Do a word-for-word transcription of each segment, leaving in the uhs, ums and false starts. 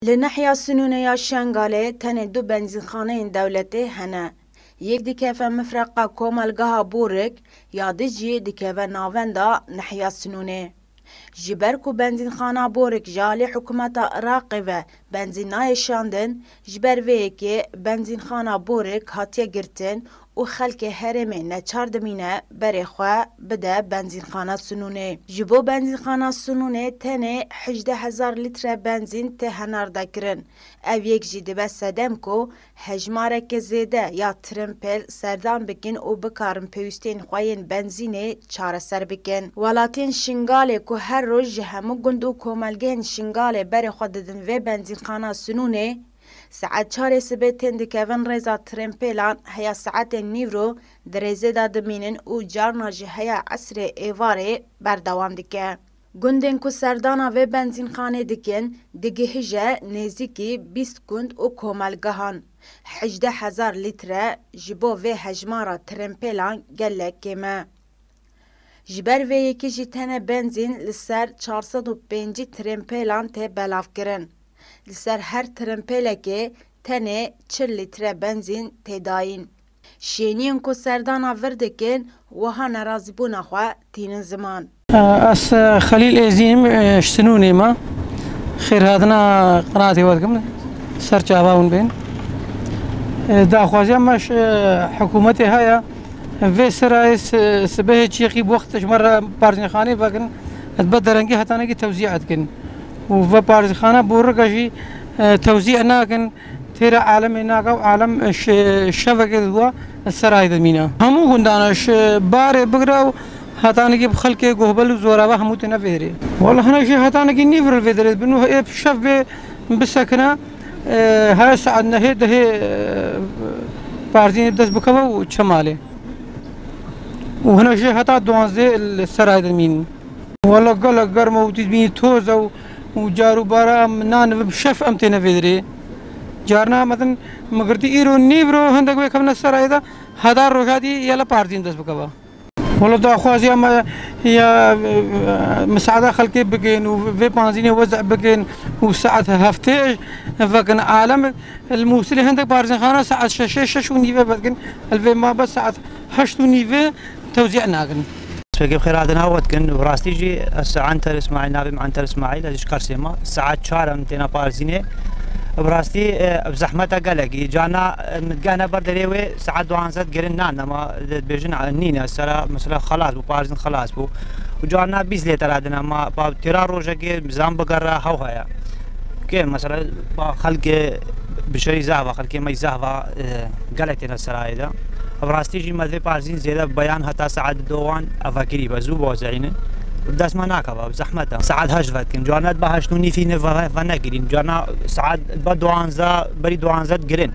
Li nehiya Sinûnê ya Şengalê tenê du benzînxaneyên dewletê hene. Yek dikeve mifreqa komelgeha Borik, ya di jî dikeve navenda nehiya Sinûnê. Ji ber ku benzînxana Borik ji alî hikûmeta Iraqê ve benzîn nayê şandin, ji ber vê yekê benzînxana Borik hatiye girtin û xelkê herêmê neçar dimîne berê xwe bide benzînxana Sinûnê. Ji bo benzînxana Sinûnê tenê hejdeh hezar lître benzîn tê henardekirin. Ev yek jî dibe sedem ku hejmareke zêde ya tirimpêl serdan bikin û bikarin pêwîstiyên xwe yên benzînê çareser bikin. Welatiyên Şingalê ku her roj ji hemû gund û komelgehên Şingalê berê xwe didin vê benzînxana Sinûnê, saet çarê sibê tên dikevin rêza tirimpêlan, heya saetên nîvro di rêzê de dimînin û carna ji heya esrê êvarê berdewam dike. Gundên ku serdana vê benzînxanê dikin, digihije nêzîkî bîst gund û komelgehan. Hejdeh hezar lître ji bo vê hejmara tirimpêlan gelek kêm e. Ji ber vê yekê jî tenê benzîn li ser çar sed û pêncî tirimpêlan tê belavkirin. Li ser her tirimpêlekê tenê çil lître benzîn tê dayîn. Şêniyên ku serdana vir dikin, wiha nerazîbûna xwe tînin ziman. Ez, e, Xelîl Êzîm, e, ji Sinûnê me. Xêrhatina qenatê we dikim. Ser çava hûn bên. E, daxwaziya me ji, e, hikûmetê heye. Vê serayê si-, sibehê çêqî bi wext ji me re parzînxanê vekin. Dibe derengî hetanekî tewzî dikin. Û ve parzînxana Borika jî, e, tewzî nakin. Têra alemê naka û alem, e, şe-, şeveke diwa serayê dimîne. Hemû gundana ji barê bigre û hetanekî bi xelkê guhbel û zorava hemû têne vê derê. Wala hinek jî hetanekî nîvir vê derê dibin û ê şev bê bisekine, e, her saet nehê dehê, e, parzînê dest bikeve û çemalê. Û hinek jî heta duanzê li serayê dimînin. Wala gelek germ e û tu dibînî toz e û, û car û bara em nanivim şef em têne vê derê. Carna em din min girtî îro nîvro hindek wê kevne serayê de heta roja dî ya li parzîn dest bikeve. Wala daxwaziya me ya, e, misaada xelkê bikin û vê panzînê wezî bikin û saet heftê vekin alem li Mûsilê hindek parzînxana saet şeşê, şeş û nîvê vekin. Li vê mabet saet heşt û nîvê tewzî nakin. Spêkê bi xêr hatina we dikin. Bi rastî jî ez Anter Îsmaîl, navê min Anter Îsmaîl, ez ji Qersê me. Saet çar em têne parzînê. Bi rastî, e, bi zehmet e gelekî. Carna, e, min digehne ber derê wê saet duanzeh digirin nan, nema dibêjin, e, nîne, sera mesela xelas bû, parzîn xelas bû. Û carna bîst lître dine, ma pa têra rojekê zan bigere hew heye. Kê mesela pa xelkê bişerî zehva, xelkê me zehva, e, gelek têne serayê de. Bi rastî jî me vê parzîn zêde beyan heta saet dowan eve kirî be, zû bozeyînin. Dest me nakeve, zehmet e. Saet heşt vedikin. Carna dibe heşt û nîfî ne ve, ve nekirîn. Carna saet dibe duanzeh, berî duanzeh digirin.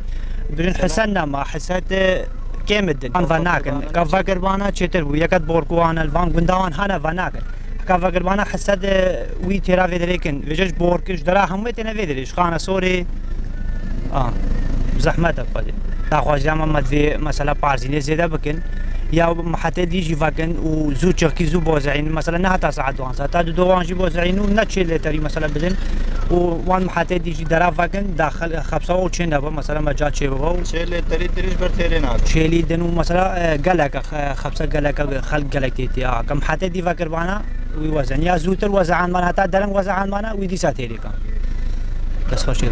Dibêjin hise nema, hise tê kêm didin. Van venakin. Ka vekirbana çêtir bû. Yeket borkuwan, li van gunda wan hene venakin. Ka vekirbana hise de wî têra vê derê kin. Vêje ji borki ji dera hemû têne vê derê. Ji Xanesorê. A, zehmet e xwedê. Daxwaziya me me divê mesela parzînê zêde bikin. Ya mihetê dî jî vekin û zû çixkî zû bozeyîn. Mesela ne heta saet duanzeh. Heta du dowan jî bozeyîn û ne çêl lêterî mesela bidin. Û wan mihetê dî jî dera vekin. Daxil xepsa û çê nebe. Mesela me ca çê bibe û Çê lêterî dirîj ber têrê nabe. Çêlî din û mesela, e, gelek, e, xepsa gelek, e, xelk gelek tê tê. A, ka mihetê dî vekirbana wî weze. Ya zûtir weze anmana, heta dereng weze anmana, wî dîsa têrê ka. Dest xweş ê.